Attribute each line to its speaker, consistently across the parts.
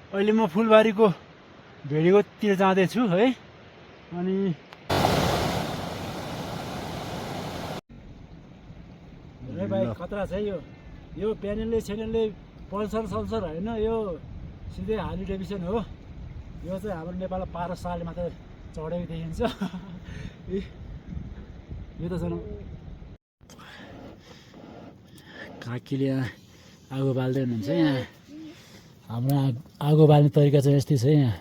Speaker 1: अहिले म फुलबारीको भेडीकोतिर जाँदैछु है। अनि भाइ खतरा छ यो प्यानेलले सेनेलले पल्सर सल्सर होइन, यो सिधै हार्ली डेभिसन हो। यो चाहिँ हाम्रो नेपालमा 12 सालले मात्र चढेको देखिन्छ। यो त झन् काकीले आगो बाल्दै हुनुहुन्छ। यहाँ हाम्रो आगो बाल्ने तरिका चाहिँ यस्तै छ। यहाँ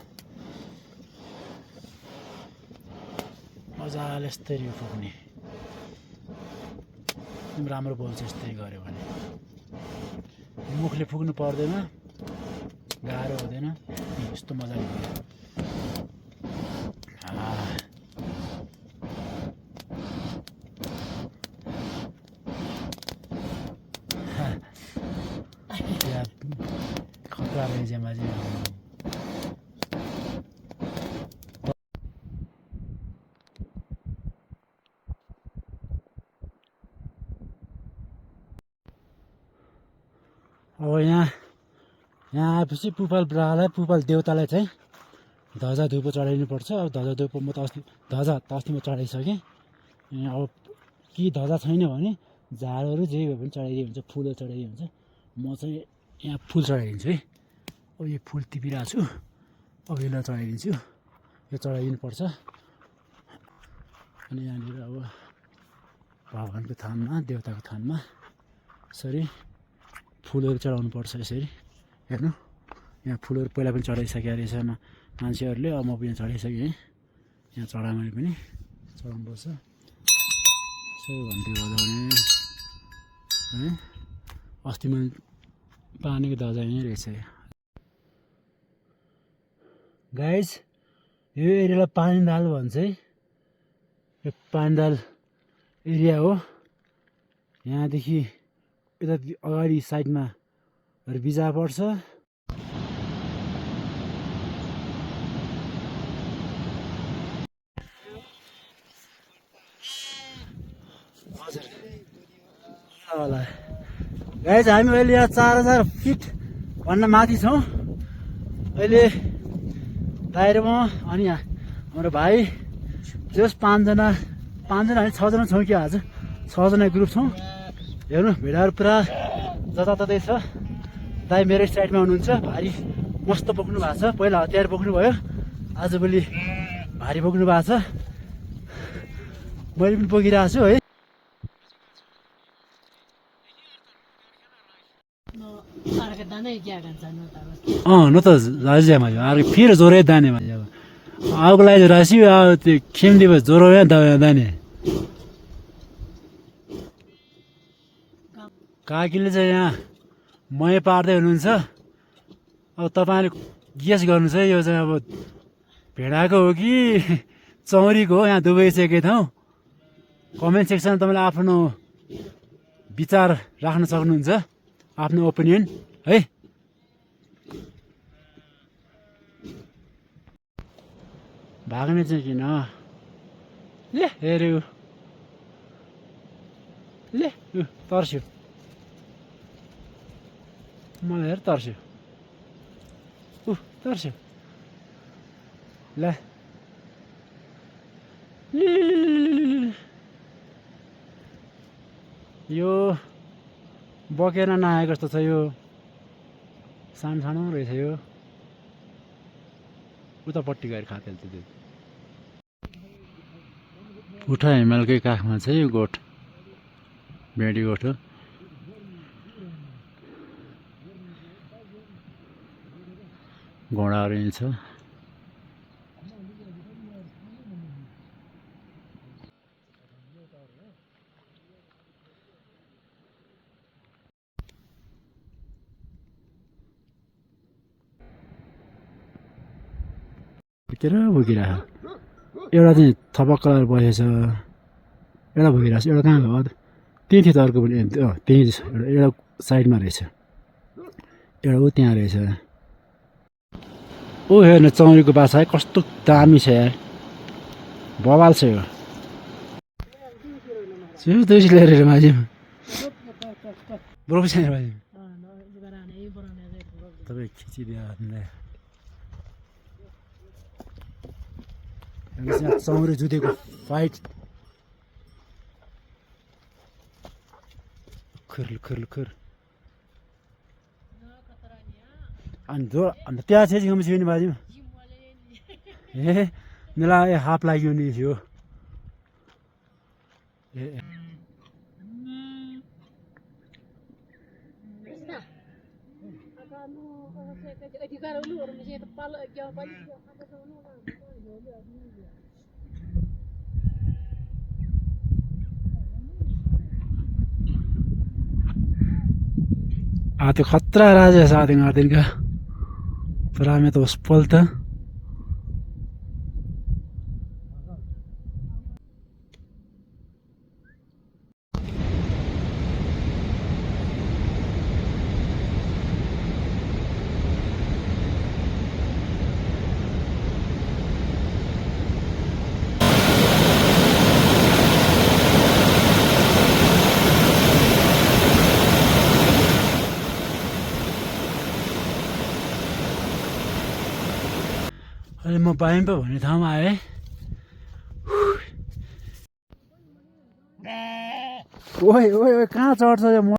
Speaker 1: मजाले यस्तरी फुक्ने, राम्रो बोल्छ यस्तै गऱ्यो भने। मुखले फुक्नु पर्दैन, गाह्रो हुँदैन। यस्तो मजाले खतरा रहेछ माझी। अब यहाँ आएपछि पुपाल ब्रालाई, पुपाल देउतालाई चाहिँ ध्वजा धुपो चढाइनु पर्छ। अब ध्वजा धुपो म त अस्ति म चढाइसकेँ। अब कि ध्वजा छैन भने झारहरू जे भए पनि चढाइदिए हुन्छ, फुलहरू चढाइदिए हुन्छ। म चाहिँ यहाँ फुल चढाइदिन्छु है। अब यो फुल टिपिरहेको छु, अब यसलाई चढाइदिन्छु। यो चढाइदिनु पर्छ। अनि यहाँनिर अब भगवान्को थानमा, देउताको थानमा यसरी फुलहरू चढाउनु पर्छ। यसरी हेर्नु, यहाँ फुलहरू पहिला पनि चढाइसकेको रहेछ मान्छेहरूले। अब म पनि चढाइसकेँ है। यहाँ चढाएँ मैले पनि, चढाउनुपर्छ। यसो घन्टी बजाउने है। अस्ति मैले पानीको ध्वजा यहीँ रहेछ। गाइज, यो एरियालाई पानीदाल भन्छ है। यो पानीदाल एरिया हो। यहाँदेखि यता अगाडि साइडमा बिजा पर्छ। होला गाइज, हामी अहिले यहाँ 4000 फिट भन्न माथि छौँ। अहिले बाहिर म अनि हाम्रो भाइ जस 5जना होइन 6जना छौँ कि आज 6जना ग्रुप छौँ। हेर्नु भेडाहरू पुरा जताततै छ। दाइ मेरो साइडमा हुनुहुन्छ। भारी मस्त बोक्नु भएको छ। पहिला हतियार बोक्नु भयो, आजभोलि भारी बोक्नु भएको छ। मैले पनि बोकिरहेको छु है। न त राजियामा अरे फिर जोरै दाने आगो लागि रासी त्यो खेम्दी भयो ज्वरो दाने। काकीले चाहिँ यहाँ मही पार्दै हुनुहुन्छ। अब तपाईँले गेस गर्नुहोस् है, यो चाहिँ अब भेडाको हो कि चौरीको हो। यहाँ दुवै चाहिँ एकै ठाउँ। कमेन्ट सेक्सनमा तपाईँले आफ्नो विचार राख्न सक्नुहुन्छ, आफ्नो ओपिनियन है। भाग्ने चाहिँ किन ले हेऱ्यो, ले तर्स्यो, मलाई हेर तर्स्यो, तर्स्यो। ल यो बोकेर नआएको जस्तो छ। यो सानो सानो रहेछ। यो उतापट्टि गएर खातेल्छ। त्यो उठा हिमालकै काखमा छ यो गोठ, भेडी गोठ हो। घोडाहरू हिँड्छ। बोकिरह एउटा चाहिँ थपक्क लगाएर बसेछ, एउटा बोकिरहेको छ। एउटा कहाँ भयो? त्यही थियो त अर्को पनि। त्यही एउटा साइडमा रहेछ, एउटा ऊ त्यहाँ रहेछ। ऊ हेर्नु चौरीको बाछा कस्तो दामी छ यार, बवाल छ यो। तुलसी लिएर माझी प्रोफेसनल माझी तपाईँ खिचिदियो यहाँ चौरे जुधेको फाइट खुर अनि त्यहाँ चाहिँ जिम नि बाजी ए मलाई हाफ लाग्यो नि थियो ए त्यो खतरा राजा साथी गार्डन का पर में तो पलता अहिले म बाइम्पा भन्ने ठाउँमा आएँ ओए ओए ओए कहाँ चढ्छ यो म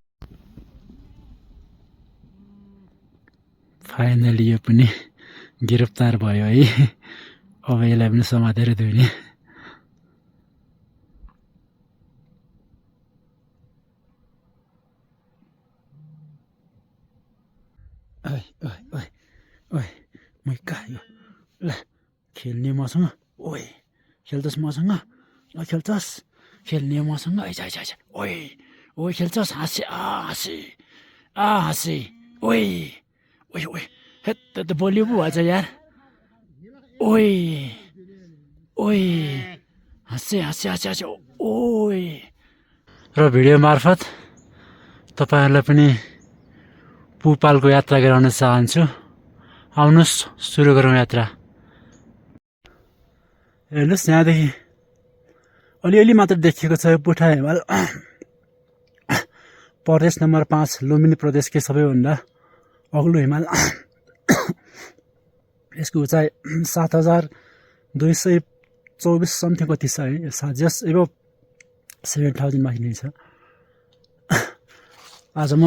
Speaker 1: फाइनली यो पनि गिरफ्तार भयो है अब यसलाई पनि समातेर दिउने ओए ओए ओए ओए म कहाँ यो ल खेल्ने मसँग ओए खेल्छस् मसँग ल खेल्छस् खेल्ने मसँग ऐसा ऐसा ऐसा ओए ओए खेल्छस् हाँसे हाँसे ओए ओए ओए हेत त बलियो पो भएछ यार ओए ओए हाँसे ओए र भिडियो मार्फत तपाईहरुलाई पनि पुपालको यात्रा गराउन चाहन्छु आउनुस् सुरु गरौँ यात्रा हेर्नुस् यहाँदेखि अलिअलि मात्र देखिएको छ पुठा हिमाल प्रदेश नम्बर 5 लुम्बिनी प्रदेशकै सबैभन्दा अग्लो हिमाल यसको उचाइ 7224 समथिङ कति छ है जस एबो 7000 माथि नै छ आज म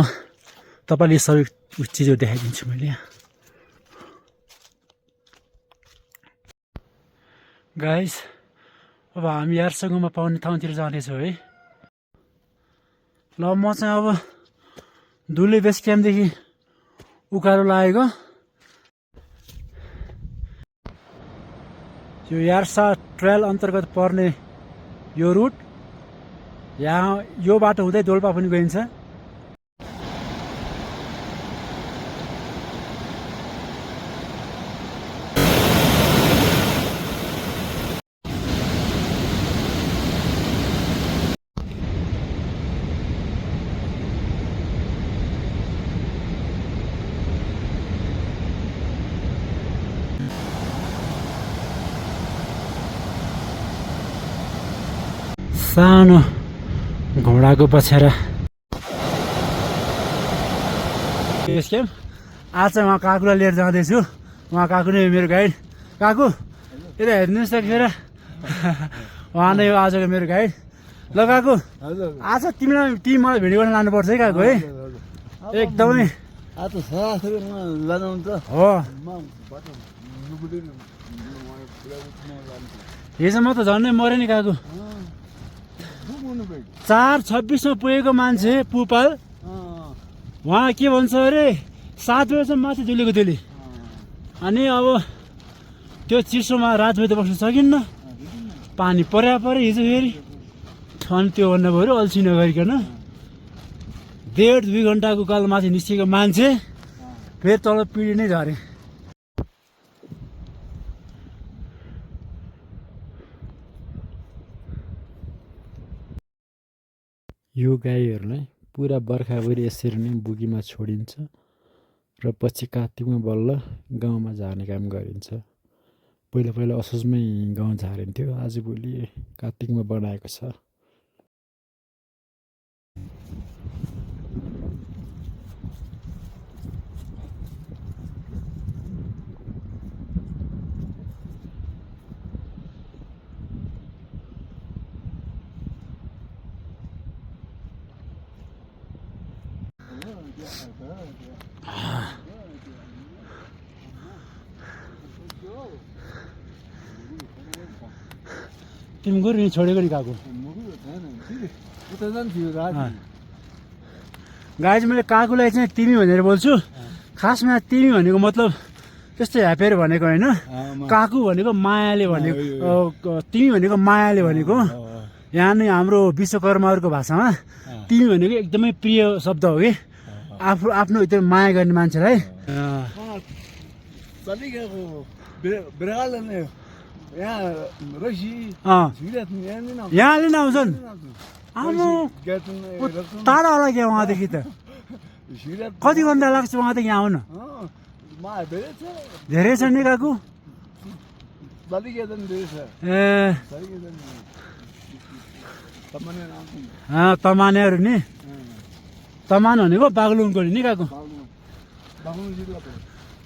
Speaker 1: तपाईले सबै चिजहरु देखाइदिन्छु मैले गाइस अब हामी यारसँगमा पाउने ठाउँतिर जाँदैछौँ है ल म चाहिँ अब दुले बेस क्याम्पदेखि उकालो लागेको यो यार्सा ट्रेल अन्तर्गत पर्ने यो रुट यहाँ यो बाटो हुँदै दोल्पा पनि गइन्छ सानो घोडाको पछ्यारा आज चाहिँ उहाँ काकुलाई लिएर जाँदैछु उहाँ काकु नै मेरो गाइड काकु यता हेर्नुहोस् त खेर उहाँ नै हो आजको मेरो गाइड ल काकु आज तिमी मलाई भिडियो गर्न लानुपर्छ है काकु है एकदमै हो हिजो म त झन्डै मरेँ नि काकु 4:26 मा पुगेको मान्छे पुपाल उहाँ के भन्छ अरे 7 बजेसम्म माथि दुलेको दुली अनि अब त्यो चिसोमा रातभरि त बस्न सकिन्न पानी पर्या हिजो फेरि अनि त्यो भन्दा भयो अल्छी नगरिकन 1.5-2 घण्टाको काल माथि निस्केको मान्छे फेरि तल पिडी नै झरे यो गाईहरूलाई पुरा बर्खाभरि यसरी नै बुगीमा छोडिन्छ र पछि कात्तिकमा बल्ल गाउँमा झार्ने काम गरिन्छ पहिला असोजमै गाउँ झारिन्थ्यो आजभोलि कात्तिकमा बनाएको छ तिमी गएर नि छोडेको नि काकु गाई चाहिँ मैले काकुलाई चाहिँ तिमी भनेर बोल्छु खासमा तिमी भनेको मतलब त्यस्तै ह्यापेर भनेको होइन काकु भनेको मायाले भनेको तिमी भनेको मायाले भनेको यहाँ नै हाम्रो विश्वकर्माहरूको भाषामा तिमी भनेको एकदमै प्रिय शब्द हो कि आफ्नो एकदमै माया गर्ने मान्छेलाई यहाँले नआउँछन् आमा टाढा होला क्या उहाँदेखि त कति घन्टा लाग्छ उहाँदेखि आउन धेरै छ नि काकु ए तमानेहरू नि तमान भनेको बागलुङको नि काकु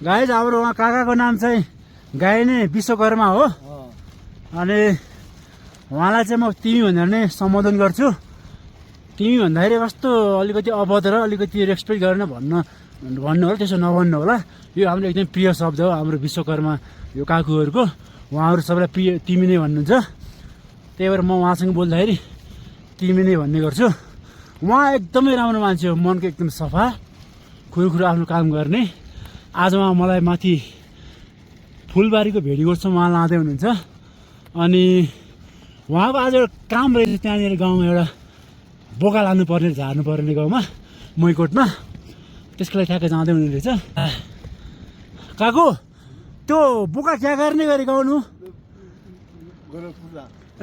Speaker 1: गाई हाम्रो उहाँ काकाको नाम चाहिँ गाई नै विश्वकर्मा हो अनि उहाँलाई चाहिँ म तिमी भनेर नै सम्बोधन गर्छु तिमी भन्दाखेरि कस्तो अलिकति अभद्र अलिकति रेस्पेक्ट गरेर भन्नु होला त्यसो नभन्नु होला यो हाम्रो एकदम प्रिय शब्द हो हाम्रो विश्वकर्मा यो काकुहरूको उहाँहरू सबैलाई प्रिय तिमी नै भन्नुहुन्छ त्यही भएर म उहाँसँग बोल्दाखेरि तिमी नै भन्ने गर्छु उहाँ एकदमै राम्रो मान्छे हो मनको एकदम सफा खुरुखुरु आफ्नो काम गर्ने आज उहाँ मलाई माथि फुलबारीको भेडीगोठसम्म उहाँ लाँदै हुनुहुन्छ अनि उहाँको आज एउटा काम रहेछ त्यहाँनिर गाउँमा एउटा बोका लानुपर्ने झार्नुपर्ने गाउँमा मैकोटमा त्यसको लागि ठ्याक्कै जाँदै हुने रहेछ काकु त्यो बोका क्या गर्ने गरी गाउनु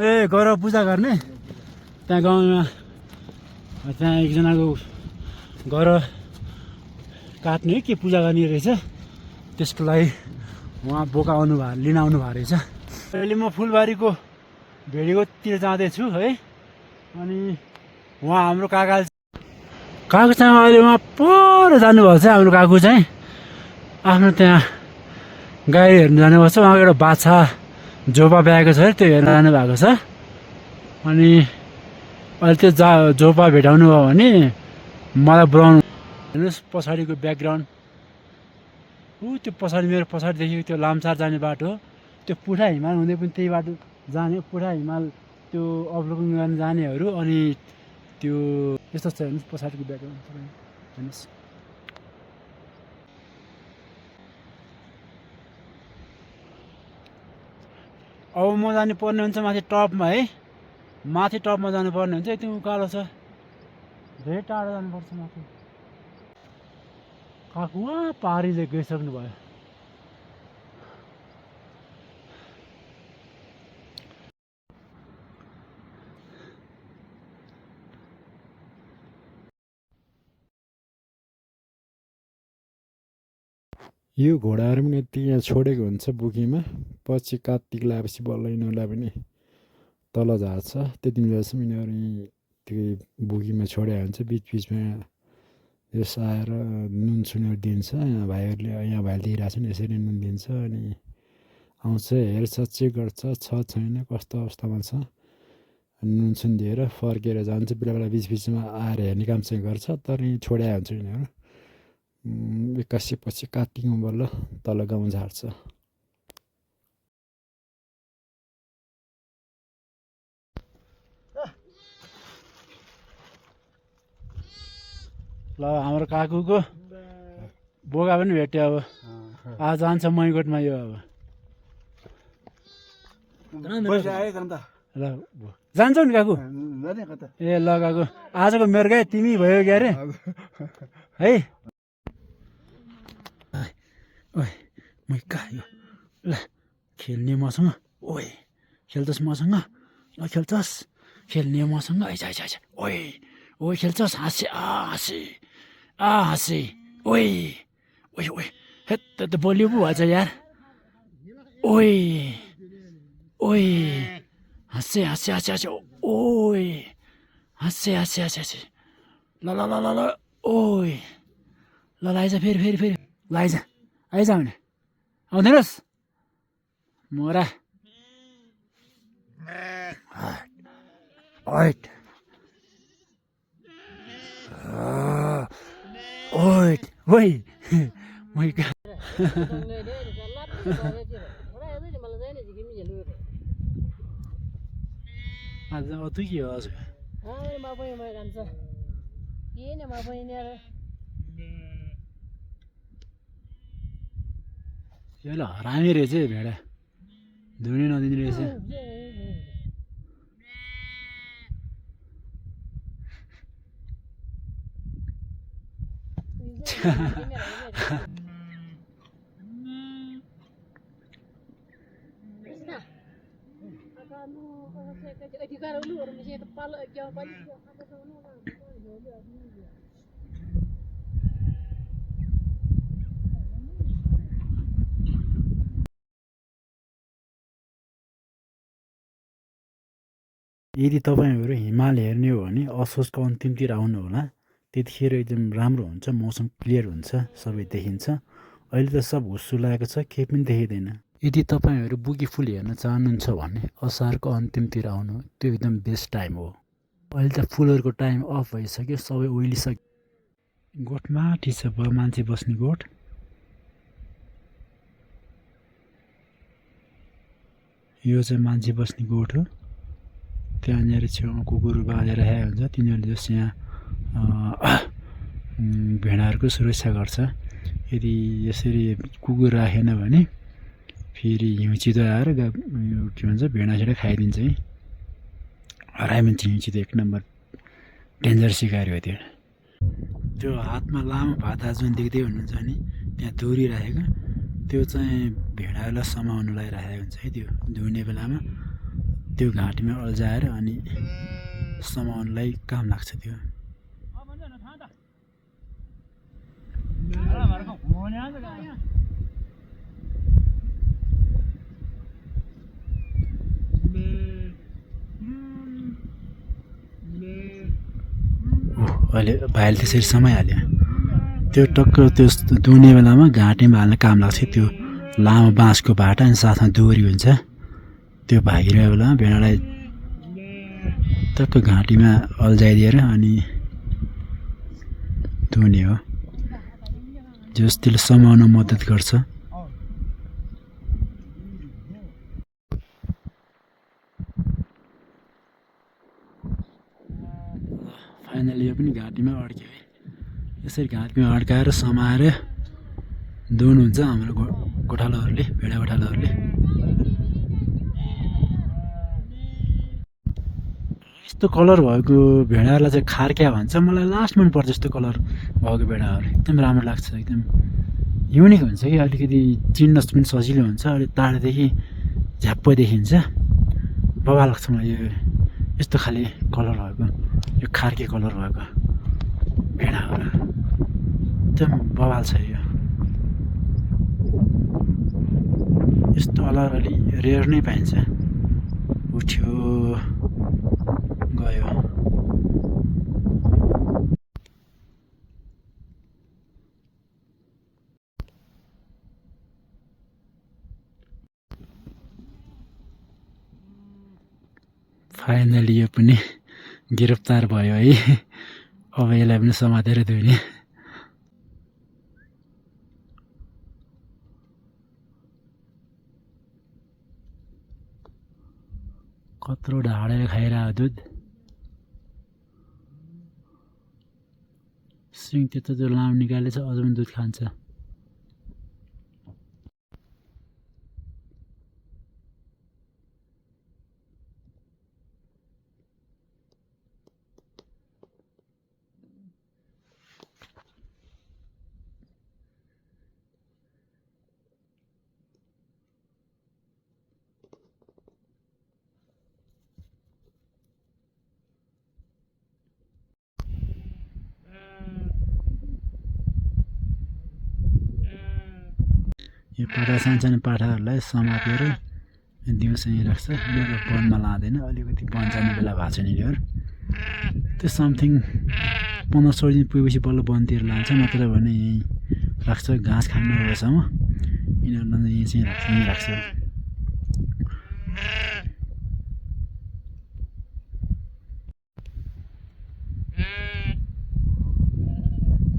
Speaker 1: ए गएर पूजा गर्ने त्यहाँ गाउँमा त्यहाँ एकजनाको घर काट्ने के पूजा गर्ने रहेछ त्यसको लागि उहाँ बोका लिन आउनु भएको रहेछ अहिले म फुलबारीको भेडीकोतिर जाँदैछु है अनि उहाँ हाम्रो काका चाहिँ अहिले उहाँ पर जानुभएको छ हाम्रो काकु चाहिँ आफ्नो त्यहाँ गाई हेर्नु जानुभएको छ उहाँको एउटा बाछा झोपा ब्याएको छ त्यो हेर्न जानुभएको छ अनि अहिले त्यो झोपा भेटाउनु भयो भने मलाई बोलाउनु हेर्नुहोस् पछाडिको ब्याकग्राउन्ड त्यो पछाडि मेरो पछाडिदेखि त्यो लामसार जाने बाटो त्यो पुठा हिमाल हुँदै पनि त्यही बाटो जाने पुठा हिमाल त्यो अवलोकन गर्न जानेहरू अनि त्यो यस्तो छ हेर्नुहोस् पछाडिको ब्याकग्राउन्ड हेर्नुहोस् अब म जानु पर्ने हुन्छ माथि टपमा है माथि टपमा जानुपर्ने हुन्छ त्यो उकालो छ धेरै टाढो जानुपर्छ माथि काकु उहाँ पारीले गइसक्नु भयो
Speaker 2: यो घोडाहरू पनि यति यहाँ छोडेको हुन्छ बुकीमा पछि कात्तिक लगाएपछि बल्ल यिनीहरूलाई पनि तल झार्छ त्यति बेलासम्म यिनीहरू त्यो बुकीमा छोडे हुन्छ बिचबिचमा यस आएर नुन सुनहरू दिन्छ यहाँ भाइहरूले यहाँ भाइले दिइरहेको छन् यसरी नुन दिन्छ अनि आउँछ हेर्छ चेक गर्छ छ छैन कस्तो अवस्थामा छ नुन सुन दिएर फर्केर जान्छ बेला बेला बिचबिचमा आएर हेर्ने काम चाहिँ गर्छ तर यहीँ छोड्या हुन्छ यिनीहरू 81 पछि कात्तिकमा बल्ल तल गाउँ झार्छ
Speaker 1: ल हाम्रो काकुको बोका पनि भेट्यो अब आज जान्छ मैकोटमा यो अब ल जान्छौ नि काकु ए ल काकु आजको मेरो गाई तिमी भयो क्या अरे है ओए मै कहाँ यो ल खेल्ने मसँग ओए खेल्छस् मसँग ल खेल्छस् खेल्ने मसँग आइज आइज आइज ओए ओए खेल्छस् हाँसे हाँसे हाँसे ओए ओए ओए हेत त बलियो पो भएछ यार ओए ओए हाँसे हाँसे हाँसे हाँसे ओए हाँसे हाँसे हाँसे हाँसे ल ल ल ल ल ओए ल आइज फेरि फेरि फेरि ल आइज आइज आउने आउँदैनस् मोरा ओइ ओइ मै कहाँ आज अतु के हो आज यसलाई हरामी रहेछ है भेडा धुनी नदिने रहेछ यदि तपाईँहरू हिमाल हेर्ने हो भने असोजको अन्तिमतिर आउनु होला त्यतिखेर एकदम राम्रो हुन्छ मौसम क्लियर हुन्छ सबै देखिन्छ अहिले त सब हुस्सु लागेको छ केही पनि देखिँदैन यदि तपाईँहरू बुगी फुल हेर्न चाहनुहुन्छ भने असारको अन्तिमतिर आउनु त्यो एकदम बेस्ट टाइम हो अहिले त फुलहरूको टाइम अफ भइसक्यो सबै ओइलिसक्यो गोठ माथि छ मान्छे बस्ने गोठ यो चाहिँ मान्छे बस्ने गोठ हो त्यहाँनिर छेउमा कुकुर बाँधेर राखेको हुन्छ तिनीहरूले जस यहाँ भेडाहरूको सुरक्षा गर्छ यदि यसरी कुकुर राखेन भने फेरि हिउँचितो आएर के भन्छ भेडासेडा खाइदिन्छ है हरायो भने हिउँचितो एक नम्बर डेन्जर सिकारी हो त्यो हातमा लामो भाता जुन देख्दै हुनुहुन्छ नि त्यहाँ दोरी राखेको त्यो चाहिँ भेडालाई समाउनुलाई राखेको हुन्छ है त्यो धुने बेलामा त्यो घाँटीमा अल्झाएर अनि समाउनलाई काम लाग्छ त्यो अहिले भाइले त्यसरी समाइहाल्यो त्यो टक्क त्यो दुने बेलामा घाँटीमा हाल्न काम लाग्छ त्यो लामो बाँसको भाटा अनि साथमा दोरी हुन्छ त्यो भागिरहेको बेलामा भेडालाई टक्क घाँटीमा अल्झाइदिएर अनि धुने हो जस त्यसले समाउन मद्दत गर्छ फाइनली यो पनि घाँटीमा अड्क्यो है यसरी घाँटीमा अड्काएर समाएर धुनुहुन्छ हाम्रो गोठालाहरूले भेडा गोठालाहरूले यस्तो कलर भएको भेडाहरूलाई चाहिँ खार्क्या भन्छ मलाई लास्ट मन पर्छ यस्तो कलर भएको भेडाहरू एकदम राम्रो लाग्छ एकदम युनिक हुन्छ कि अलिकति चिन्न पनि सजिलो हुन्छ अलिक टाढादेखि झ्याप्प देखिन्छ बबा लाग्छ मलाई यो यस्तो खाले कलर भएको यो खार्के कलर भएको भेडाहरू एकदम बवाल छ यो यस्तो कलर अलि रेयर नै पाइन्छ उठ्यो गयो फाइनली यो पनि गिरफ्तार भयो है अब यसलाई पनि समातेर धुने कत्रो ढाडेर खाइरहेको दुध सिङ त्यत्रो त्यो लामो निकालेछ अझ पनि दुध खान्छ यो पाठा सानसानो पाठाहरूलाई समातेर दिउँसो यहीँ राख्छ यिनीहरू वनमा लाँदैन अलिकति वन जाने बेला भएको छ यिनीहरू त्यो समथिङ 15-16 दिन पुगेपछि बल्ल वनतिर लान्छ नत्र भने यहीँ राख्छ घाँस खानु नभएसम्म यिनीहरूलाई यहीँ राख्छ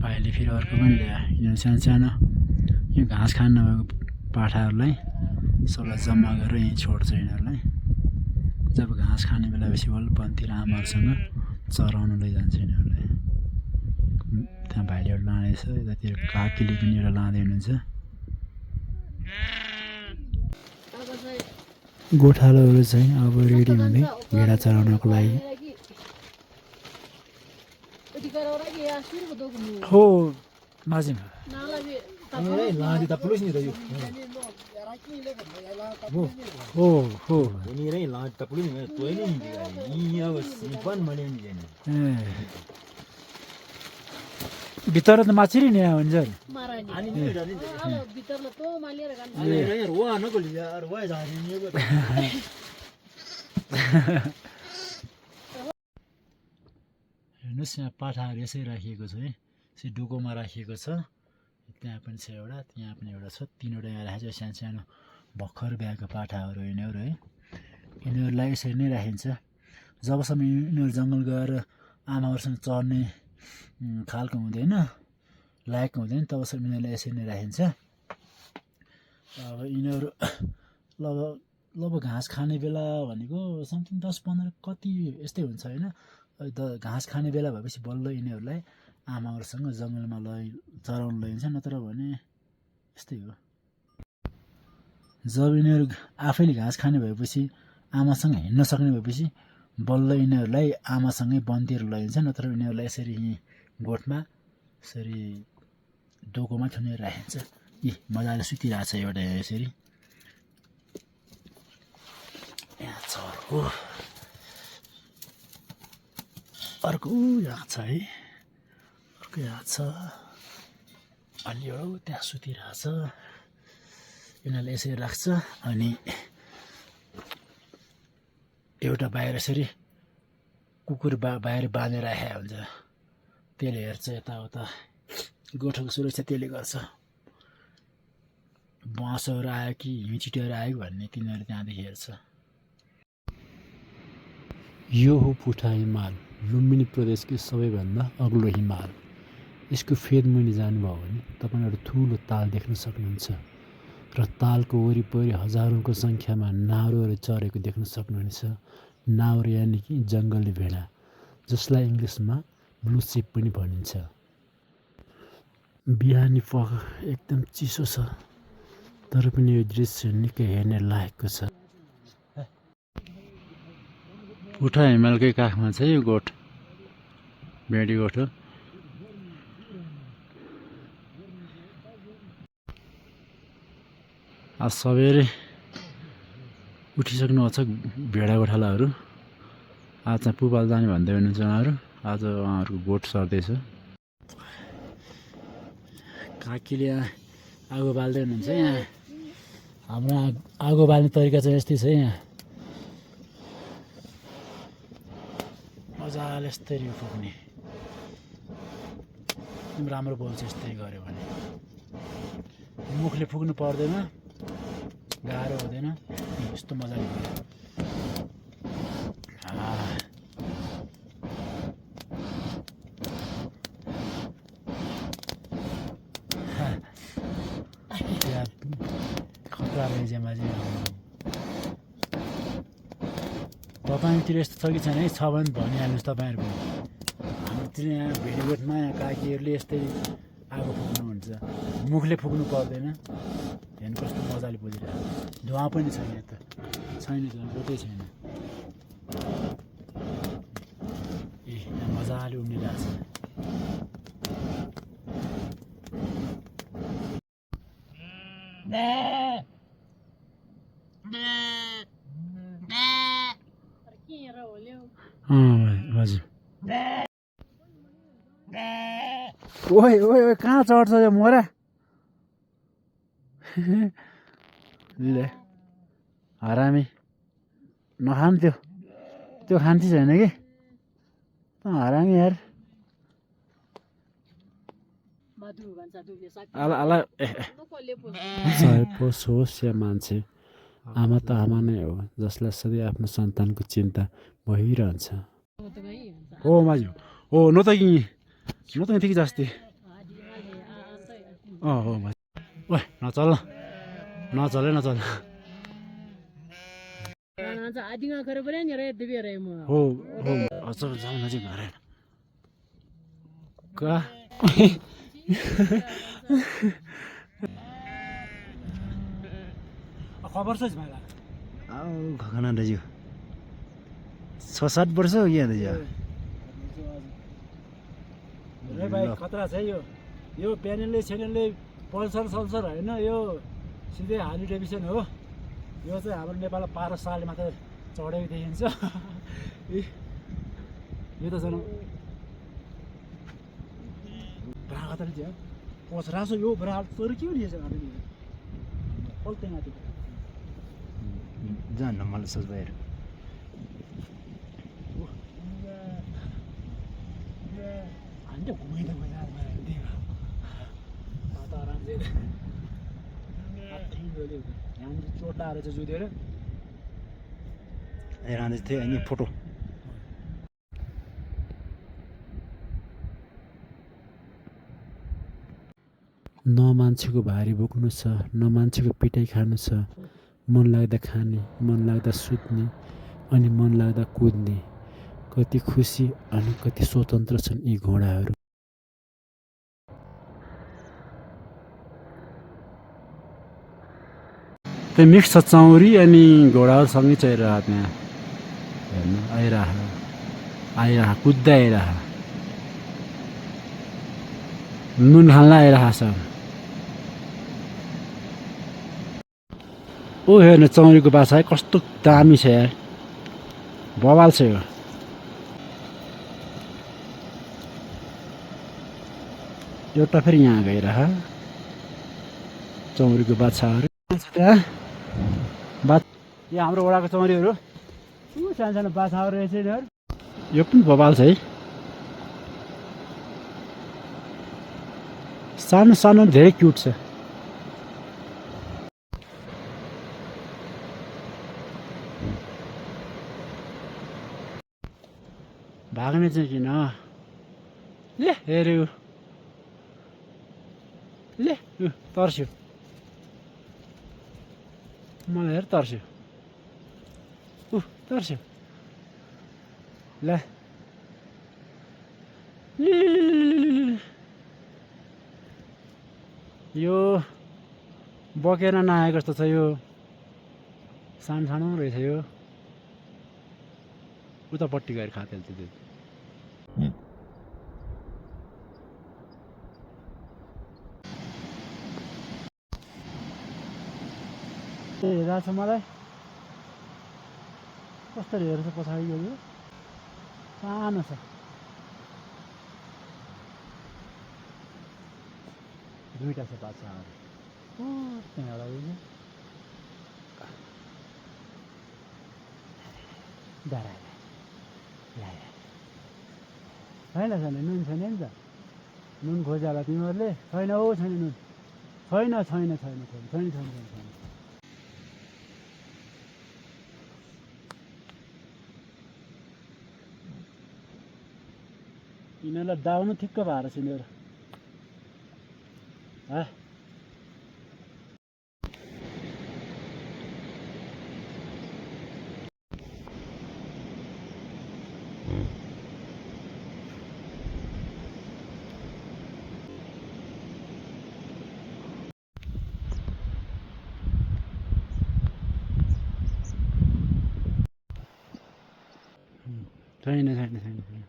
Speaker 1: भाइले फेरि अर्को पनि ल्यायो यिनीहरू सानो सानो यो घाँस खान नभएको पाठाहरूलाई सबलाई जम्मा गरेर यहीँ छोड्छ यिनीहरूलाई जब घाँस खाने बेला बेसी बल वनतिर आमाहरूसँग चराउनु लैजान्छ यिनीहरूलाई त्यहाँ भाइले एउटा लाँदैछ यतातिर काकीले पनि एउटा लाँदै हुनुहुन्छ गोठालोहरू चाहिँ अब रेडी हुँदै भेडा चराउनको लागि हो माझिम
Speaker 2: लाँदी त पुलिस नि त यो
Speaker 1: हो हो
Speaker 2: यिनीहरू लाँदी त पुलिस नि तोइ नै नि अब सिपन मैले नि
Speaker 1: ए भित्र त माछिरी नि हुन्छ
Speaker 2: अनि नि भित्रला तो मालेर गान अरे यार वा नगोली यार वा जाने नि यो
Speaker 1: हेर्नुहोस् यहाँ पाठाहरू यसै राखिएको छ है यसै डुकोमा राखिएको छ त्यहाँ पनि छ एउटा त्यहाँ पनि एउटा छ तिनवटा यहाँ राखेको छ सानो सानो भर्खर ब्याएको पाठाहरू यिनीहरू है यिनीहरूलाई यसरी नै राखिन्छ जबसम्म यिनीहरू जङ्गल गएर आमाहरूसँग चढ्ने खालको हुँदैन लायकको हुँदैन तबसम्म यिनीहरूलाई यसरी नै राखिन्छ अब यिनीहरू लगभग घाँस खाने बेला भनेको समथिङ 10-15 कति यस्तै हुन्छ होइन घाँस खाने बेला भएपछि बल्ल यिनीहरूलाई आमाहरूसँग जङ्गलमा चराउनु लैजान्छ नत्र भने यस्तै हो जब यिनीहरू आफैले घाँस खाने भएपछि आमासँग हिँड्न सक्ने भएपछि बल्ल यिनीहरूलाई आमासँगै वनतिर लैजान्छ नत्र यिनीहरूलाई यसरी यहीँ गोठमा यसरी डोकोमा थुनेर राखिन्छ यी मजाले सुतिरहेको छ एउटा यहाँ यसरी यहाँ छ अर्को यहाँ छ है अर्को यहाँ छ अनि एउटा त्यहाँ सुतिरहेछ यिनीहरूले यसरी राख्छ अनि एउटा बाहिर यसरी कुकुर बाहिर बाँधेर राखेको हुन्छ त्यसले हेर्छ यताउता गोठको सुरक्षा त्यसले गर्छ बाँसहरू आयो कि हिउँचिटोहरू आयो भन्ने तिनीहरू त्यहाँदेखि हेर्छ
Speaker 2: यो हो पुठा हिमाल लुम्बिनी प्रदेशकै सबैभन्दा अग्लो हिमाल यसको फेद मुनि जानुभयो भने तपाईँ एउटा ठुलो ताल देख्न सक्नुहुन्छ र तालको वरिपरि हजारौँको सङ्ख्यामा नाउरोहरू चरेको देख्न सक्नुहुनेछ नाउरो यानि कि जङ्गली भेडा जसलाई इङ्ग्लिसमा ब्लू सिप पनि भनिन्छ बिहानी पख एकदम चिसो छ तर पनि यो दृश्य निकै हेर्ने लायकको छ
Speaker 1: पुठा हिमालकै काखमा छ यो गोठ भेडी गोठ हो आज सबैले उठिसक्नुहुन्छ भेडा गोठालाहरू आज चाहिँ पुपाल जाने भन्दै हुनुहुन्छ उहाँहरू आज उहाँहरूको गोठ सर्दैछ काकीले आगो बाल्दै हुनुहुन्छ यहाँ हाम्रो आगो बाल्ने तरिका चाहिँ यस्तै छ यहाँ मजाले यस्तरी फुक्ने राम्रो बोल्छ यस्तै गऱ्यो भने मुखले फुक्नु पर्दैन गाह्रो हुँदैन यस्तो मजाले गऱ्यो खतरा रहेछ माझी तपाईँतिर यस्तो छ कि छैन है छ भने भनिहाल्नुहोस् तपाईँहरू पनि हाम्रोतिर यहाँ भेडीगोठमा यहाँ काकीहरूले यस्तै आगो फुक्नुहुन्छ मुखले फुक्नु पर्दैन हेर्नु कस्तो मजाले बोलिरहेको धुवा पनि छैन यता छैन एउटै छैन ए यहाँ मजाले उम्लिरहेको छ हजुर ओइ ओइ ओइ कहाँ चढ्छ यो मोरा ले हरामी नखानु त्यो खान्थी छैन कि हरामी यार
Speaker 2: चाहे पशु होस् या मान्छे आमा त आमा नै हो जसलाई सधैँ आफ्नो सन्तानको चिन्ता भइरहन्छ
Speaker 1: हो माझी हो न त कि थिक जास्ती हो भाइ ओए नचल नचल नचल हो हो अच्छा जाउँ नजिक घर का खबर छ भाइ खगन दाजु 6-7 वर्ष हो क्या दाजु भाइ खतरा छ यो प्यानेलले पल्सर सल्सर होइन यो सिधै हार्ली डेभिसन हो यो चाहिँ हाम्रो नेपालमा 12 सालले मात्र चढेको देखिन्छ यो त झन् ब्रागा त पछरासो यो ब्रागा तर के लिएछ पल्टे माथि जान्न मलाई सोच बाहिर हामी त घुमाइदिएको आरामले यहाँनिर चोट आएर चाहिँ जुधेर हेराँदै थियो अनि फोटो
Speaker 2: न मान्छेको भारी बोक्नु छ न मान्छेको पिटाइ खानु छ मन लाग्दा खाने मन लाग्दा सुत्ने अनि मन लाग्दा कुद्ने कति खुसी अनि कति स्वतन्त्र छन् यी घोडाहरू
Speaker 1: त्यो मिक्स छ चौरी अनि घोडाहरूसँगै चहिरहेको त्यहाँ हेर्नु आइरह कुद्दै आइरह नुन खानलाई आइरहेको छ ओ हेर्नु चौरीको बाछा है कस्तो दामी छ यार बवाल छ यो एउटा फेरि यहाँ गइरह चौरीको बाछाहरू त्यहाँ यो हाम्रो वडाको चौरीहरू सानो सानो बाछाहरू रहेछ यो पनि बवाल छ है सानो सानो धेरै क्युट छ भाग्ने चाहिँ किन ले हेऱ्यो ले तर्स्यो मलाई हेर तर्स्यो तर्स्यो ल यो बकेर नआएको जस्तो छ यो सानो सानो रहेछ यो उतापट्टि गएर खातेल्छ त्यो हेरेको छ मलाई कसरी हेर्छ पछाडि यो सानो छ दुईटा छ बाछाहरू त्यहाँ एउटा छैन नुन छैन नि त नुन खोज्यो होला तिमीहरूले छैन हो छैन नुन छैन छैन छैन छैन छैन छैन छैन यिनीहरूलाई दाउनु ठिक्क भएर छ यिनीहरू छैन छैन छैन छैन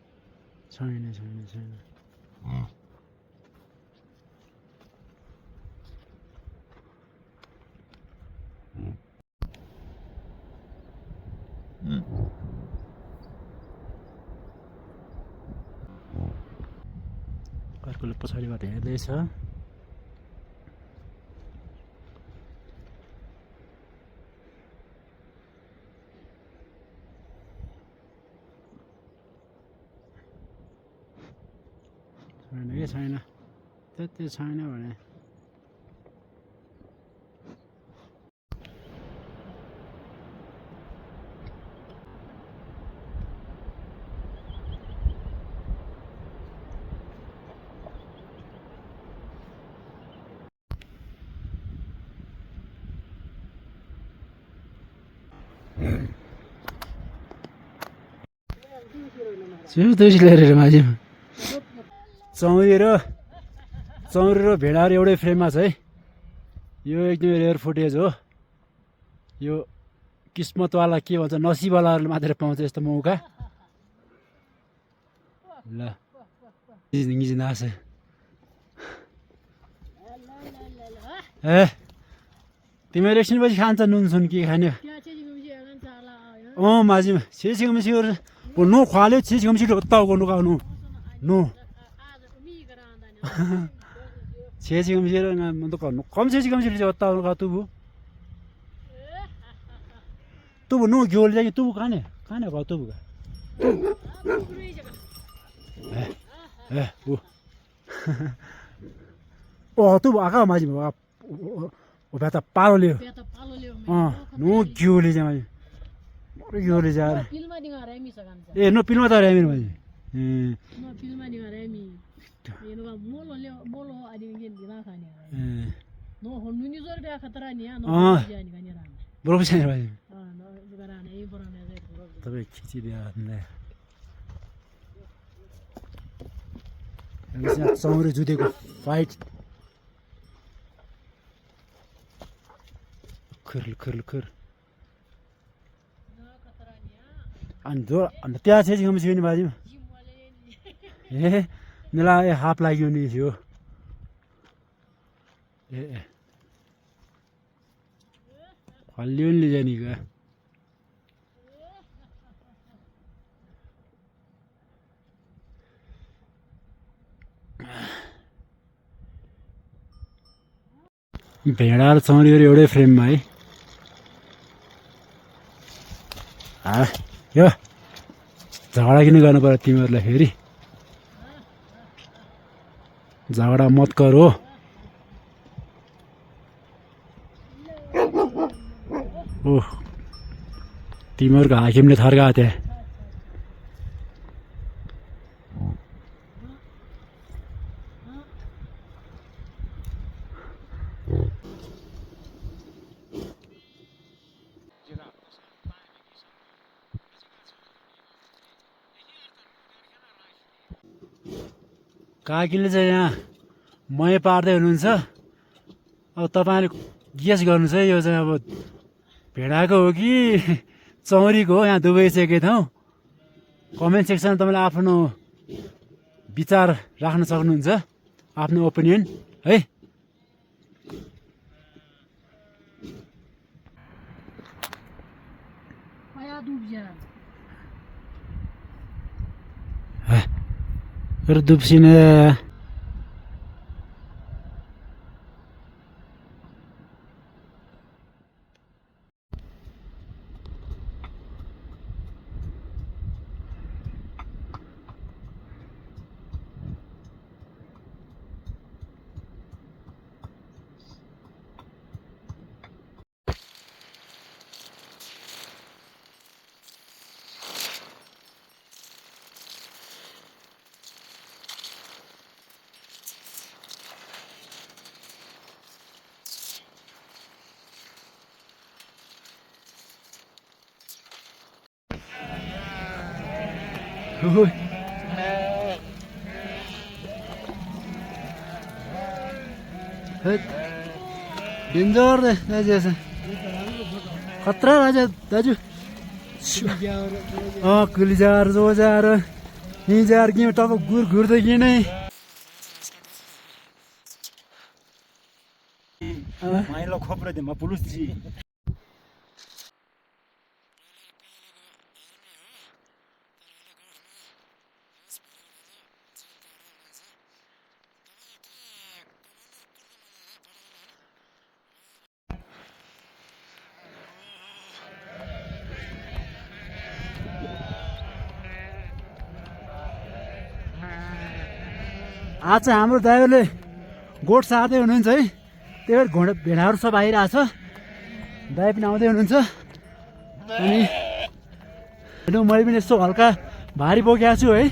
Speaker 1: छैन छैन छैन अर्कोले पछाडिबाट हेर्दैछ छैन के छैन त्यति छैन भने तुलसी लिएर माझी चौरी र भेडाहरू एउटै फ्रेममा छ है। यो एकदम रेयर फुटेज हो। यो किस्मतवाला के भन्छ नसिबवालाहरूले मात्र पाउँछ यस्तो मौका। ल नाच ए तिमीहरू एकछिनपछि खान्छ नुन सुन के खाने अँ माझीमा छेसी मिसिहरू नो खुवाल्यो छेसी मिसी होता गर्नु गाउनु नो छेसी मिसिएर कम छेसी मिसी होता गर्नु तुबु तुबु नो ग्योल जाएगी तुबु खाने गौ तुबु का ओ तुबु आका माझी ओ बेटा पालो लियो अँ नो ग्योले चाहिँ माझी ग्योले चाहिँ ए नो पिलमा त रेमी माझी बरोबर छैन माझी तपाईँ खिचिदियो चौरी जुधेको फाइट खुर अनि त्यहाँ चाहिँ कमसी पनि बाजीमा ए मलाई हाफ लाग्यो नि थियो ए हल्लियो नि जाने क्या भेडा र चौरीहरू एउटै फ्रेममा है यो झगडा किन गर्नु पर्यो तिमीहरूलाई फेरि झगडा मत गर हो ओह तिमीहरूको हाकिमले थर्काएको त्यहाँ काकीले चाहिँ यहाँ मही पार्दै हुनुहुन्छ। अब तपाईँले गेस गर्नुहोस् है यो चाहिँ अब भेडाको हो कि चौरीको हो यहाँ दुवै चाहिँ एकै ठाउँ कमेन्ट सेक्सनमा तपाईँले आफ्नो विचार राख्न सक्नुहुन्छ आफ्नो ओपिनियन है। दुप्सिने डेन्जर दाजु खतरा राजा दाजु कुलिजार जोजार हिजार कि टक्क घुर्दै कि नै माइलो खोप्रे दे म पुलिस जी आज हाम्रो ड्राइभरले गोठ सार्दै हुनुहुन्छ है त्यही भएर भेडाहरू सब आइरहेछ दाइ पनि आउँदै हुनुहुन्छ अनि मैले पनि यस्तो हल्का भारी बोकेको छु है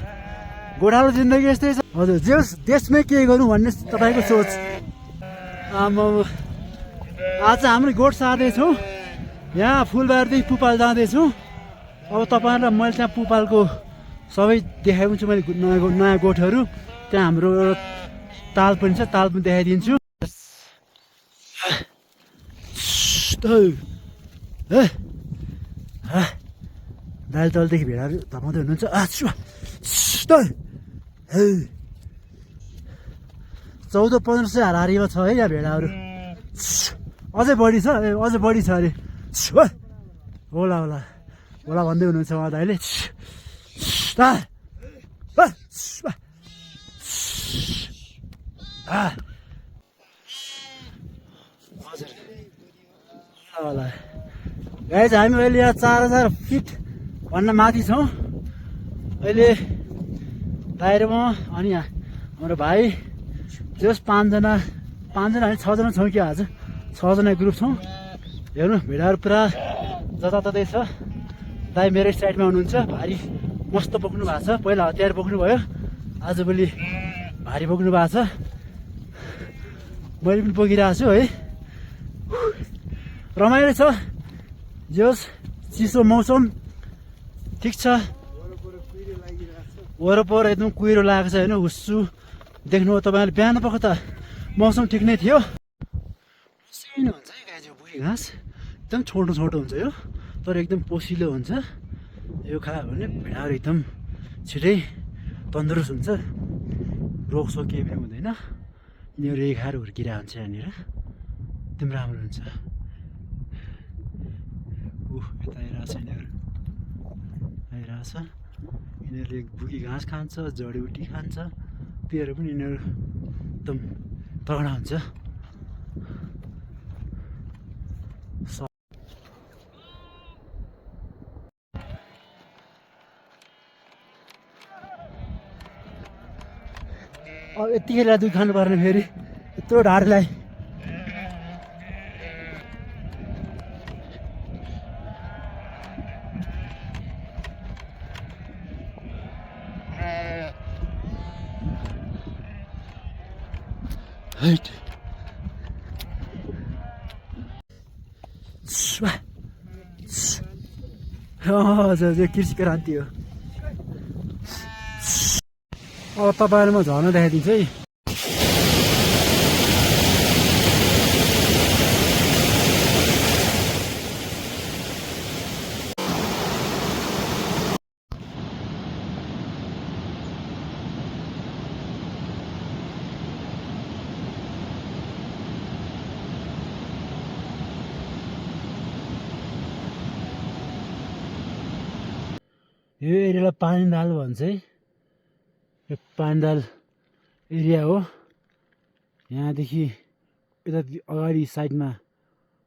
Speaker 1: गोठालो जिन्दगी यस्तै छ हजुर जे देशमै के गरौँ भन्ने तपाईँको सोच आज हाम्रो गोठ सार्दैछौँ यहाँ फुलबारीदेखि पुपाल जाँदैछु अब तपाईँहरूलाई मैले त्यहाँ पुपालको सबै देखाइदिन्छु मैले नयाँ गोठहरू त्यहाँ हाम्रो एउटा ताल पनि छ ताल पनि देखाइदिन्छु दाल तलदेखि भेडाहरू धमाउँदै हुनुहुन्छ 1400-1500 हाराहारीमा छ है यहाँ भेडाहरू अझै बढी छ अझै बढी छ अरे होला होला होला भन्दै हुनुहुन्छ उहाँ दाइले हजुर होला गाइज हामी अहिले यहाँ 4000 फिट भन्न माथि छौँ अहिले बाहिरमा अनि यहाँ हाम्रो भाइ जस 5जना हामी 6जना छौँ कि आज 6जना ग्रुप छौँ हेर्नु भेडाहरू पुरा जताततै छ दाइ मेरो साइडमा हुनुहुन्छ भारी मस्त बोक्नु भएको छ पहिला हतियार बोक्नु भयो आजभोलि भारी बोक्नु भएको छ मैले पनि बोकिरहेको छु है रमाइलो छ जोस् चिसो मौसम ठिक छ वरपर एकदम कुहिरो लागेको छ होइन हुस्सु देख्नु तपाईँहरूले बिहान पख त मौसम ठिक नै थियो सानो हुन्छ है गाई जो बुढी घाँस एकदम छोटो छोटो हुन्छ यो तर एकदम पोसिलो हुन्छ यो खायो भने भेडाहरू एकदम छिटै तन्दुरुस्त हुन्छ रोगसोग केही पनि हुँदैन यिनीहरू यही खाएर हुर्किरहेको हुन्छ यहाँनिर एकदम राम्रो हुन्छ यता आइरहेछ यिनीहरू आइरहेछ यिनीहरूले बुकी घाँस खान्छ जडीबुटी खान्छ त्योहरू पनि यिनीहरू एकदम तगडा हुन्छ अब यतिखेर दुध खानु पर्ने फेरि यत्रो ढाडलाई हजुर कृषि क्रान्ति हो अब तपाईँलाई म झर्न देखाइदिन्छु है यो एरियालाई पानीदाल भन्छ है यो पानीदाल एरिया हो यहाँदेखि यता अगाडि साइडमा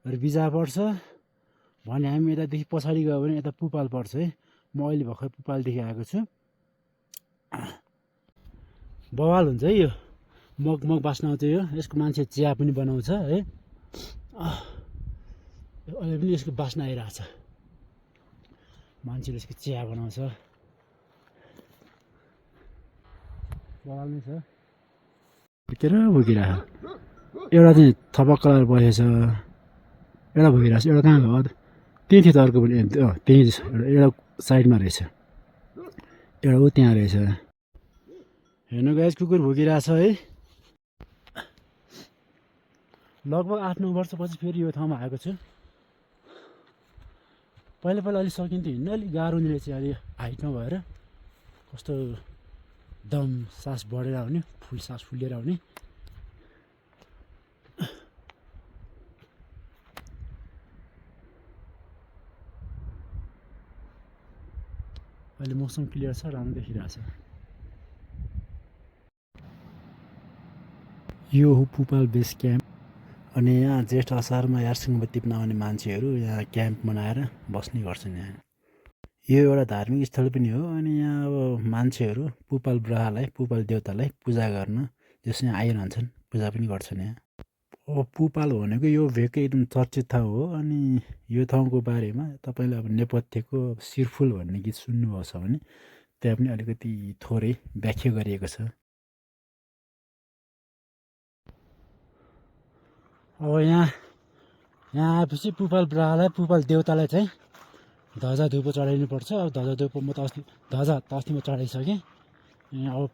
Speaker 1: बिजा पर्छ भने हामी यतादेखि पछाडि गयो भने यता पुपाल पर्छ है म अहिले भर्खर पुपालदेखि आएको छु बवाल हुन्छ है यो मग मग बास्न आउँछ यो यसको मान्छे चिया पनि बनाउँछ है अहिले पनि यसको बास्ना आइरहेछ मान्छेले यसको चिया बनाउँछ बवाल नै छ बोकेर बोकिरहेको एउटा चाहिँ थपक्क कलर बसेछ एउटा भइरहेको छ एउटा कहाँ गयो त्यही थियो त अर्को पनि त्यही एउटा साइडमा रहेछ एउटा ऊ त्यहाँ रहेछ हेर्नु गाइस कुकुर भोगिरहेछ है लगभग 8-9 वर्षपछि फेरि यो ठाउँमा आएको छु पहिला पहिला अलिक सकिन्थ्यो हिँड्नु अलिक गाह्रो हुनेले चाहिँ अलि हाइटमा भएर कस्तो दम सास बढेर आउने फुल सास फुलेर आउने अहिले मौसम क्लियर छ राम्रो देखिरहेछ यो हो पुपाल बेस क्याम्प अनि यहाँ जेठ असारमा यारसिङ बत्ती बनाउने मान्छेहरू यहाँ क्याम्प बनाएर बस्ने गर्छन् यहाँ यो एउटा धार्मिक स्थल पनि हो अनि यहाँ अब मान्छेहरू पुपाल ग्रहलाई पुपाल देवतालाई पूजा गर्न जसमा आइरहन्छन् पूजा पनि गर्छन् यहाँ अब पुपाल भनेको यो भेकै एकदम चर्चित ठाउँ हो अनि यो ठाउँको बारेमा तपाईँले अब नेपथ्यको शिरफुल भन्ने गीत सुन्नुभएको छ भने त्यहाँ पनि अलिकति थोरै व्याख्या गरिएको छ अब यहाँ आएपछि पुपाल ब्रालाई पुपाल देउतालाई चाहिँ ध्वजा धुपो चढाइनुपर्छ। अब ध्वजा धुपो म त अस्ति म चढाइसकेँ। अब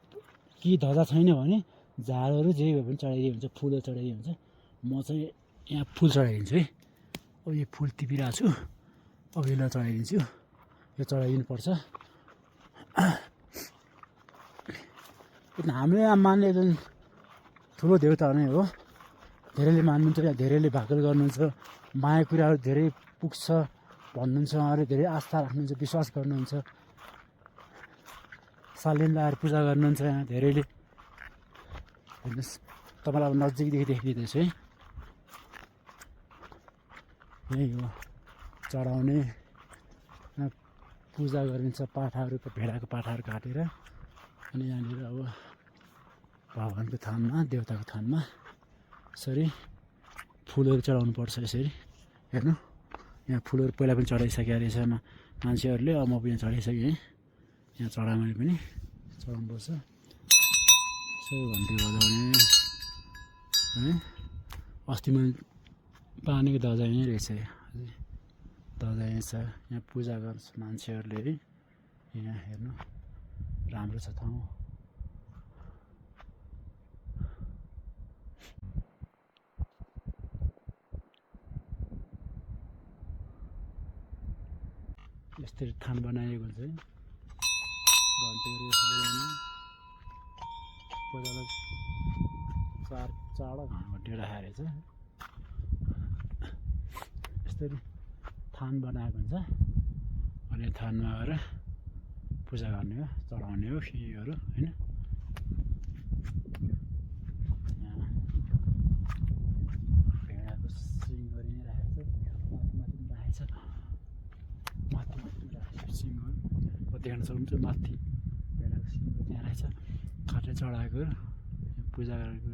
Speaker 1: कि ध्वजा छैन भने झारहरू जे भए पनि चढाइदिए हुन्छ, फुलहरू चढाइदिए हुन्छ। म चाहिँ यहाँ फुल चढाइदिन्छु है। अब यो फुल टिपिरहेको छु, अब यसलाई चढाइदिन्छु। यो चढाइदिनुपर्छ। हाम्रो यहाँ मान्ने जुन ठुलो देउता नै हो, धेरैले मान्नुहुन्छ, यहाँ धेरैले भाकल गर्नुहुन्छ, माया कुराहरू धेरै पुग्छ भन्नुहुन्छ, उहाँहरू धेरै आस्था राख्नुहुन्छ, विश्वास गर्नुहुन्छ, सालिन लगाएर पूजा गर्नुहुन्छ यहाँ धेरैले। हेर्नुहोस् तपाईँलाई अब नजिकदेखि देखिदिँदैछु है। यही हो चढाउने, पूजा गरिन्छ पाठाहरू, भेडाको पाठाहरू काटेर। अनि यहाँनिर अब भगवान्को थानमा, देउताको थानमा यसरी फुलहरू चढाउनु पर्छ। यसरी हेर्नु, यहाँ फुलहरू पहिला पनि चढाइसकेको रहेछ मान्छेहरूले। अब म पनि चढाइसकेँ है। यहाँ चढाउने पनि चढाउनुपर्छ। यसो घन्टी बजाउने है। अस्ति मैले पानीको ध्वजा यहीँ रहेछ, ध्वजा यहीँ छ। यहाँ पूजा गर्छ मान्छेहरूले है। यहाँ हेर्नु राम्रो छ ठाउँ। यस्तरी थान बनाइएको हुन्छ है। घन्टीहरू यसो बजाउने, पूजालाई चारवटा घन्टी राखेको रहेछ। यस्तरी थान बनाएको हुन्छ। अनि थानमा गएर पूजा गर्ने हो, चढाउने हो खिरहरू होइन। यहाँ भेडाको सिङहरू यहीँ राखेको छ, माथि राखेको छ, माथि राखेको छ सिङहरू देख्न सक्नुहुन्छ। माथि भेडाको सिङहरू त्यहाँ रहेछ, काटेर चढाएको पूजा गरेको।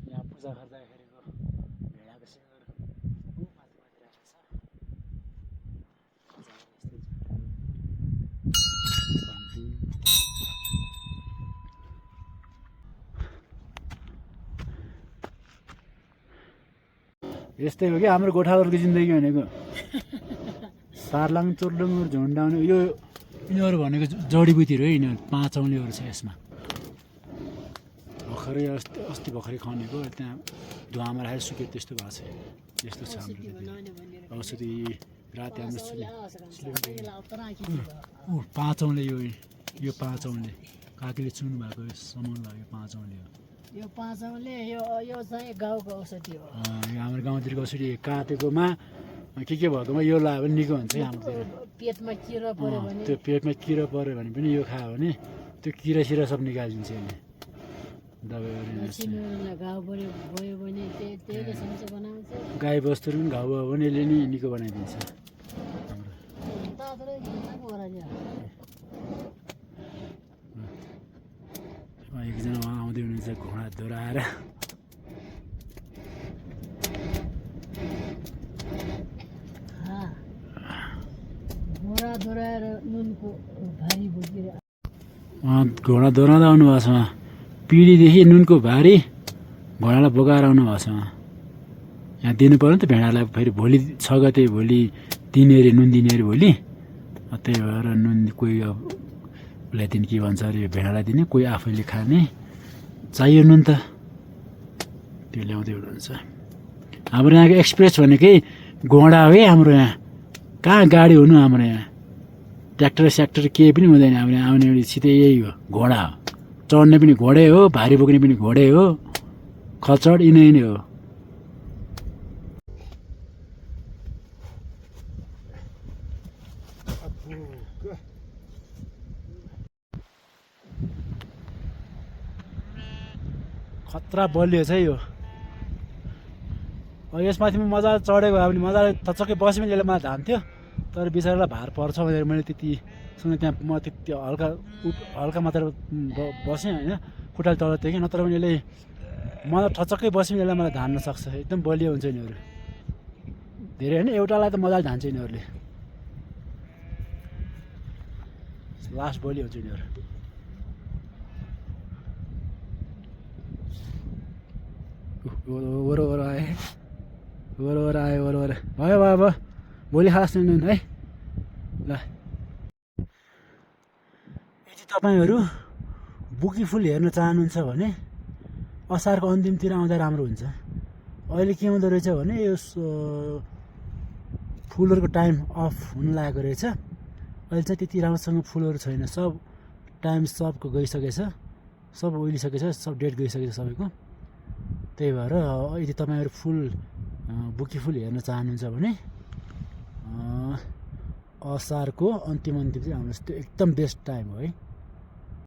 Speaker 1: यहाँ पूजा गर्दाखेरिको भेडाको सिङहरू माथि राखेको छ। यस्तै हो कि हाम्रो गोठालाहरूको जिन्दगी भनेको। सार्लाङ चुर्लुङहरू झुन्डाउने यो यिनीहरू भनेको जडीबुटीहरू है। यिनीहरू 5 औँलीहरू छ यसमा। भर्खरै अस्ति भर्खरै खनेको, त्यहाँ धुवामा राखेर सुक्यो, त्यस्तो भएको छ। यस्तो छ हाम्रो औषधि। राति हाम्रो 5 औँले, यो 5 औँले काकीले चुन्नु भएको सामान लाग्यो। 5 औँले हो
Speaker 3: यो 5 औँले। यो चाहिँ गाउँको औषधि हो।
Speaker 1: यो हाम्रो गाउँतिरको औषधि काटेकोमा के भएकोमा यो लगायो भने निको हुन्छ हाम्रोतिर।
Speaker 3: पेटमा किरा पर्यो भने,
Speaker 1: त्यो पेटमा किरा पऱ्यो भने पनि यो खायो भने त्यो किरा सिरा सब निकालिदिन्छ यसले। दबाईहरू
Speaker 3: घाउ भयो भने त्यही समस्या बनाउँछ।
Speaker 1: गाई बस्तुहरू पनि घाउ भयो भने यसले नि निको बनाइदिन्छ। एकजना उहाँ आउँदै हुनुहुन्छ घोडा दोहोऱ्याएर।
Speaker 3: घोडा दोहोऱ्याएर नुनको भारी बोकेर
Speaker 1: घोडा दोहोऱ्याउँदा आउनु भएको छ। उहाँ पिँढीदेखि नुनको भारी घोडालाई बोकाएर आउनु भएको छ। यहाँ दिनु पऱ्यो नि त भेडालाई। फेरि भोलि 6 गते भोलि दिने अरे, नुन दिने अरे भोलि। त्यही भएर नुन कोही अब ल्याइदिने के भन्छ अरे, भेडालाई दिने, कोही आफैले खाने चाहियो नुन त, त्यो ल्याउँदै हुनुहुन्छ। हाम्रो यहाँको एक्सप्रेस भनेकै घोडा हो है। हाम्रो यहाँ कहाँ गाडी हुनु, हाम्रो यहाँ ट्र्याक्टर स्याक्टर केही पनि हुँदैन। हाम्रो यहाँ आउने सिधै यही हो, घोडा हो। चढ्ने पनि घोडै हो, भारी बोक्ने पनि घोडै हो, खचड यिनै नै हो। खतरा बलियो छ यो। यसमाथि मजाले चढेको भए पनि मजाले थचक्कै बस्यो भने यसले मलाई धान्थ्यो। तर बिचरालाई भार पर्छ भनेर मैले त्यतिसँग त्यहाँ म त्यति हल्का मात्र बसेँ होइन, खुट्टाले तल थिएँ कि। नत्र पनि यसले मलाई थचक्कै बस्यो भने यसले मलाई धान्न सक्छ। एकदम बलियो हुन्छ यिनीहरू धेरै होइन। एउटालाई त मजाले धान्छ यिनीहरूले। लास्ट बलियो हुन्छ यिनीहरू। वरवर आए वरवर आयो वरवर भयो भयो भयो भोलि खास है ल यदि तपाईँहरू बुकी फुल हेर्न चाहनुहुन्छ भने असारको अन्तिमतिर आउँदा राम्रो हुन्छ अहिले के हुँदो रहेछ भने यो फुलहरूको टाइम अफ हुन लागेको रहेछ अहिले चाहिँ त्यति राम्रोसँग फुलहरू छैन सब टाइम सबको गइसकेछ सब ओइलिसकेछ सब डेट गइसकेछ सबैको त्यही भएर यदि तपाईँहरू फुल बुकी फुल हेर्न चाहनुहुन्छ भने असारको अन्तिम चाहिँ आउनुहोस् त्यो एकदम बेस्ट टाइम हो है